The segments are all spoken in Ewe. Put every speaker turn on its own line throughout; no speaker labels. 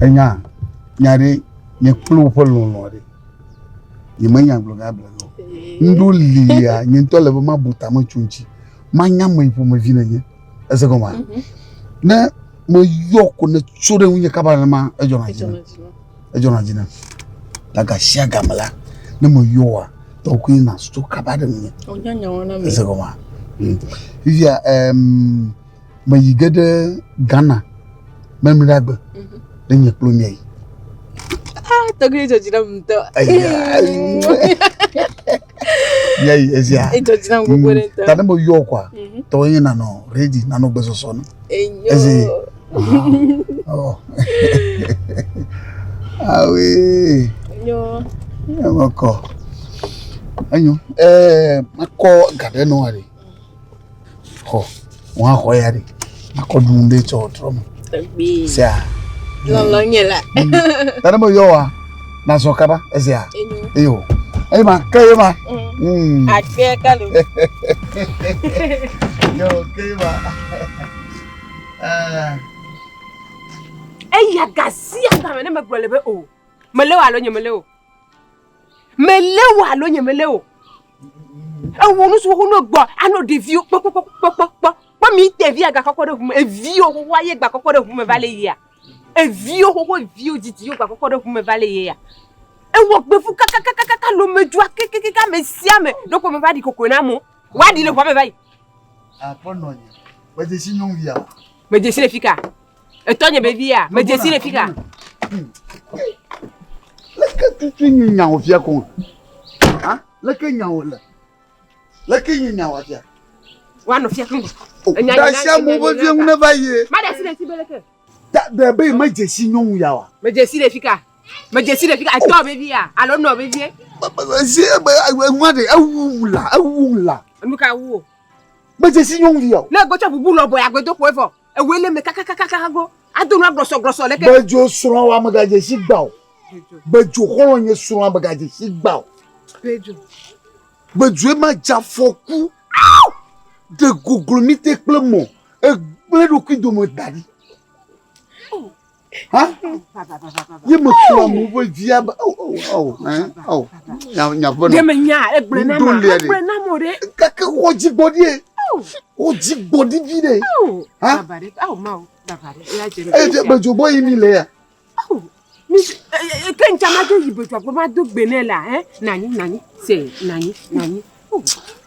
Enya, nya ɖe, nye kple wò ƒe lɔlɔ̃ ɖe, nyemenya gblɔ ge able ge o. Ŋɖo lia, nye ŋutɔ le be mabu tame tso ŋuti. Manya ame yi ƒomevi nènye. Ese gɔmea? Mhm. Ne meyɔ ko ne tso ɖe ŋunye kaba nenema, edzɔna dzi nam. Edzɔna dzi nam. Le gasia game la, ne meyɔ wòa, tɔwò koe nàtso kaba ɖe ŋunye. Ese gɔmea? Mm. Fifia, em, meyi ge ɖe Ghana memleɖagbe mhm. ne nye kple miayi.
Ah, tɔgbi dzɔ dzi nam ŋutɔ.
Miayi esia.
Edzɔ dzi nam gbogbo ɖe ŋutɔ.
Ta ne meyɔ kɔa, mhm. tɔwò nye nanɔ ready nanɔ gbesɔsɔ nu.
Enyo.
Ezi. Oh. Awe.
Enyo.
Emekɔ. Enyo. Eh, makɔ ga ɖe nɔ aɖe. Xɔ, wọn xɔ ya ɖe. Akɔ ɖu ŋɖe tsɔ trɔ me.
Tɔgbi.
Sea.
Lɔlɔ nye la.
Tane me yɔ wa. Na zɔ kaba ezea. Eyo. Eyi ma ke ye ma.
Mm. Akpe kalo.
Yo ke ye ma. Eh.
Eya gasia game ne megblɔ le be o. Mele o alo nye mele o. Mele o alo nye mele o. Ewɔ nu si xoxo no gbɔ anɔ ɖeviwo kpɔkpɔkpɔkpɔkpɔ kpɔ mi te vi aga kɔkɔ ɖe ʋu me eviwo xoxo aye gba kɔkɔ ɖe ʋu me va le yia eviwo xoxo eviwo dzidziwo gba kɔkɔ ɖe ʋu me va le yia ewɔ gbevu kakakakaka lomedzua kekekeke ame sia ame ɖeko me va ɖi kokoe na amewo woaɖi le ʋua me va yi.
Aƒenɔ nye, medze si nyɔnuvia o.
Medze si le fi ka? Etɔ nye be via, medze si le fi ka?
Leke tutu nye nyawo fia ko? Ha? Leke nyawo le? Leke nye nyawo fia?
Woanɔ fia keŋ.
Ɖe amewo be vie ŋu ne va yie.
Maɖe asi le ŋuti be leke?
Ta ɖe be medze si nyɔnu ya oa?
Medze si le fi ka? Medze si le fi ka? Etɔ be via alo nɔ be vie?
Zi enua ɖe ewum la, ewum la.
Nu ka wu wò?
Medze si nyɔnuvi ya o.
Ne egbɔ tsɔ bubu lɔbɔ ya gbedo ƒo evɔ. Ewoe le me kakakakaka go. Ado nua glɔsɔglɔsɔ leke.
Bedzo srɔ̃ wa megadze si gbã o. Bedzo xɔlɔ̃ nye srɔ̃a megadze si gbã o.
Bedzo.
Bedzoe ma dze afɔku. Ɖe goglo mi te kple mɔ. Egblẽ ɖokui dome da ɖi. Ha? Ye me kplɔ amewo ƒe via be o o o ɛ o nya nya ƒe nɔ.
Ɖe menya egblẽ na ma egblẽ na mo ɖe.
Gake xɔ dzigbɔɖie. Xɔ dzigbɔɖi vi ɖe.
Ha?
Eye bedzo gbɔ yi mi le ya.
Mi ke ŋtsa ma do yi bedzoa gbɔ ma do gbe nɛ la ɛ nanyi nanyi se nanyi nanyi.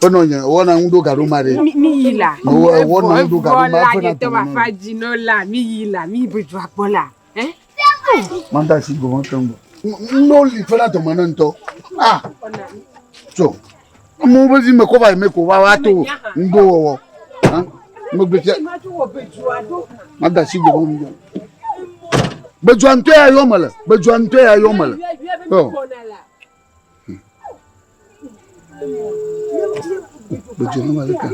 Enɔ nye wɔna ŋu ɖo gaɖo ma ɖe.
Mi yi la.
Wɔna ŋu ɖo gaɖo ma
eƒe na tɔ ma fa dzi no la mi yi la mi yi bedzoa gbɔ la ɛ.
Manda si gɔmɔ keŋ gbɔ. Ŋɖo li ƒe na dɔme ne ŋutɔ. Ah. Tso. Amewo be vi me kɔ va yi me ko va va to ŋɖo wɔwɔ. Megbe fia. Manda si gɔmɔ ŋu. Bedzoa ŋutɔ ya yɔ me le. Bedzoa ŋutɔ ya yɔ me le. Oh. Bedzo hã le ka.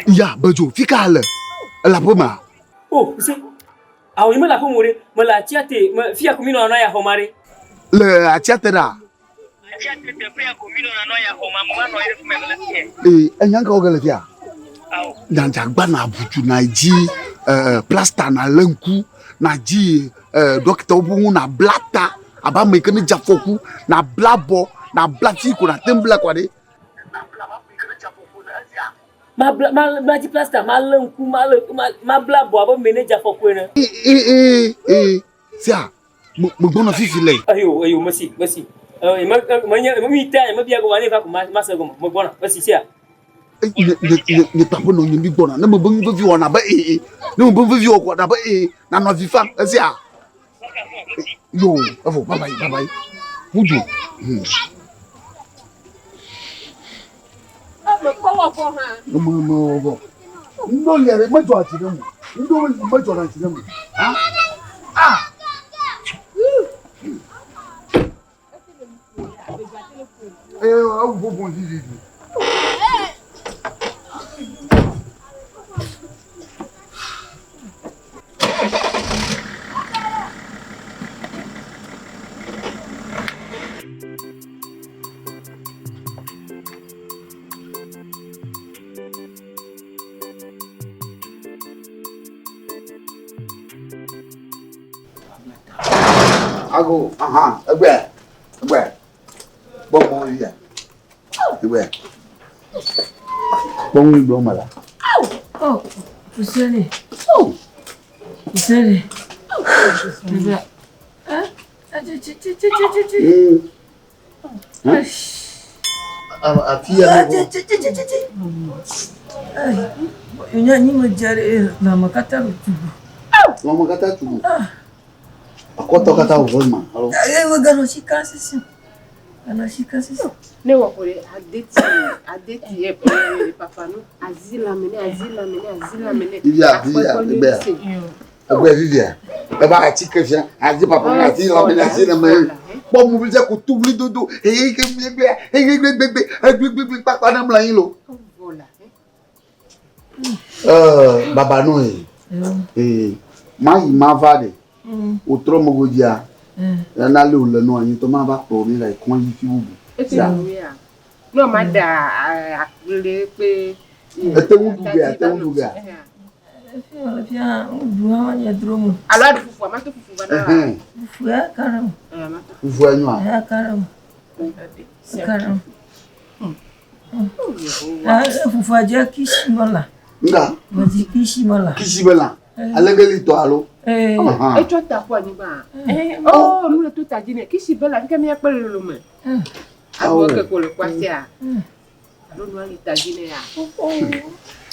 Ya Bedzo fi ka le? Ele aƒe mea?
O, se. Awo yi mele aƒe me o ɖe. Mele atia te. Me fia ko mi nɔna ya xɔ ma ɖe.
Le atia te ɖa?
Atia te teƒe ya ko mi nɔna nɔ ya xɔ ma. Me va nɔ anyi ɖe fi ma mele fia.
Ee, enya ka wɔ ge le fia?
Awo.
Nyadzagba na ʋutu na dzi eh, plasta na lé ŋku na dzi eh, ɖɔkitawo ƒe ŋu nabla ta abe ame yi ke ne dze afɔku nabla abɔ nabla fi ko nàte ŋu bla kɔ ɖi.
Mabla ma madzi plasta malé ŋku malé mabla abɔ abe ame yi ne dze afɔku ene.
Ee ee ee sia megbɔna fifi le.
Eyo eyo mesi mesi ee me menye mi te mebia gɔme ne va ko mase gɔme megbɔna mesi sia.
Nye nye nye nye kpaƒe nɔ nye mi gbɔna ne mebe nu vevi wɔna be ee ne mebe nu vevi wɔna be ee nanɔ avi fam esia. Yo evɔ bye bye bye bye ƒu du. Hmm.
Mekpɔ wɔ vɔ hã.
Me me wɔ vɔ. Ŋɖo lia ɖe medzɔ dzi ɖe mu. Ŋɖo medzɔ dzi ɖe mu. Ah ah. Ee ewu gbogbo vivivi. Ago, aha, egbea, egbea. Kpɔ mɔ via. Egbea. Kpɔ nu gblɔ me la.
Oh, Fuseni. Oh. Fuseni. Fuseni. Eh? Chi chi chi chi chi chi.
Afi ya ne.
Chi chi chi chi chi. Nya nyi me dze ɖe lãme katã ɖo tugu.
Lãme katã tugu. Akɔtɔ katã wòve ma alo?
Eye meganɔ sika sisi. Ganɔ sika sisi.
Ne wɔ ko ɖe adeti adeti ye papa nu azi lãme ne azi lãme ne azi lãme ne.
Vivia vivia egbea egbea vivia eva atike fia azi papa nu azi lãme ne azi lãme ne kpɔ mu bi ko tu wli dodo eye ke gbegbe eye gbegbe egbegbe kpakpa ne mla anyi lo. Ɛɛ baba no ye. Ee ma yi ma va ɖe. Wotrɔ megodzia nana le wòle nɔ anyi tɔ ma va kplɔ mi le kɔn yi fi bubu.
Sia. No ma da akple kpe.
Ete ŋu ɖu gea, ete ŋu ɖu gea.
Fia ŋu hã nye dro mu.
Alo aɖu fufu, ama to fufu va na.
Fufu ya ka ɖe mu.
Fufu ya nyoa.
Ya ka ɖe mu. Ka ɖe mu. Fufua dze kisi me la.
Nga.
Medi kisi me la.
Kisi me la. Alegeli tɔ alo.
Etsɔ ta ƒu anyigba. Oh, nu le to ta dzi nɛ. Kisi be la fi ke míakpe le lolo me. Agbɔ ke ko le kɔasia. Alo nua li ta dzi nɛ ya.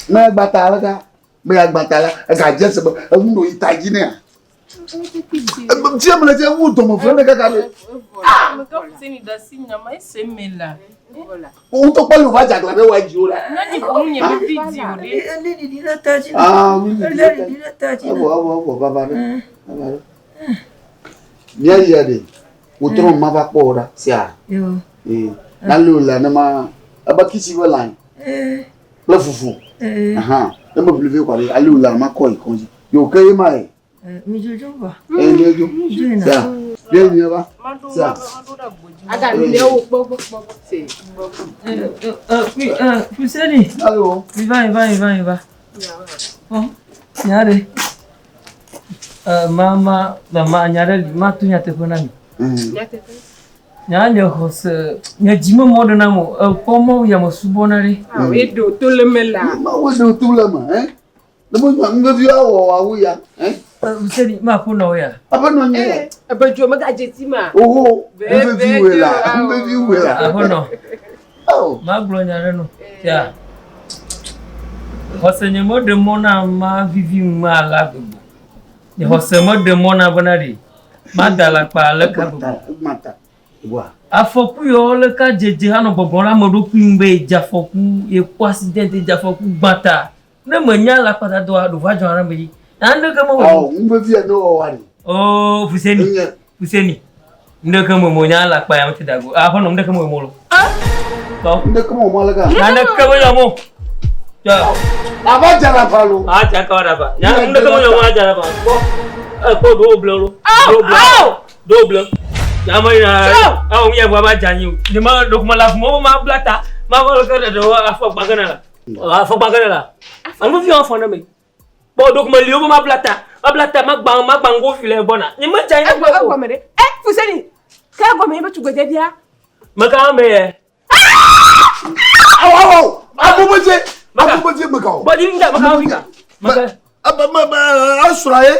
Me agbata la ka. Me agbata la. Ega dze se be eŋu ɖo yi ta dzi nɛ. Fia me le fia ŋu dɔme fia ne kaka ɖe. Wo ŋutɔ kpɔ le wova dze aglã ɖe wa dzi o la. Ah, evɔ evɔ evɔ vava ɖe. Vava ɖe. Mía yia ɖe. Wotrɔ ma va kpɔ wo ɖa sia. Ee. Nale o le nema ebe kisi be lãe. Kple fufu. Aha. Ne me ʋli vɛ kɔ ɖe ale o le ma kɔ yi kɔdzi. Yo ke ye ma ye.
Mi dzodzo va.
Ee mi dzo. Sia. Ye mi va. Sia.
Aga mi ne wo gbɔ gbɔ gbɔ se.
Fuseni.
Allo.
Mi va mi va mi va mi va. Kpɔ nya ɖe. Ma ma ma nya ɖe li ma to nyateƒe na mi. Nya nye xɔse nye dzi me mɔ ɖe na mo. Ekpɔ mɔ ya me subɔna ɖe.
Awo ɖo to le me la.
Ma wo ɖo to le me hein. Ne mo nya nu vevi awɔ awu ya hein.
Fuseni ma ƒo nɔ ya.
Abe nɔ nye.
Ebe dzo megadze ti ma.
Oho. Nu vevi wòe la. Nu vevi wòe la.
Aƒe nɔ. Ma gblɔ nya ɖe no. Ya. Xɔse nye meɖe mɔ na ma vivi ŋu ala gbogbo. Nye xɔse meɖe mɔ na bena ɖe ma da alakpa ale ka gbogbo. Afɔku yawo le ka dzedze hanɔ gbɔgblɔm le ame ɖokui ŋu be yedze afɔku, yekpɔ accident, yedze afɔku gbã ta. Ne menya alakpa dadoa, ɖo va dzɔna ɖe ame dzi. Naneke mewɔ.
Ɔ, nu vevi ya ne wɔwɔ ɖe.
Oo, Fuseni. Fuseni. Ndeke me mo nya alakpa ya mete dago. Aƒenɔ, ndeke me mo lo. Tɔ.
Ndeke me mo aleka.
Naneke me yɔ mo. Tɔ.
Ava dza la fa lo.
A dza ka la fa. Nya ndeke me yɔ mo a dza la fa. Kpɔ. E kpɔ do ble lo. Do ble. Do ble. Ya me ya. Awo mi ya va dza nyi. Ni ma do kuma la mo ma bla ta. Ma va ke de do afɔ gba ke na la. Afɔ gba ke na la. Anu fi afɔ na me. Kpɔ do kuma li wo ma bla ta. Ma bla ta ma gba ma gba ngo fi le gbɔna. Ni me dza nyi.
Egɔ egɔ me ɖe. E Fuseni. Ke egɔ me be tugbedze bia.
Me ka me ye.
Awo awo. Agbomedze. Agbomedze me ka o.
Bɔdi nga me ka fi ka. Me ka.
Ebe me me esrɔ̃ ye.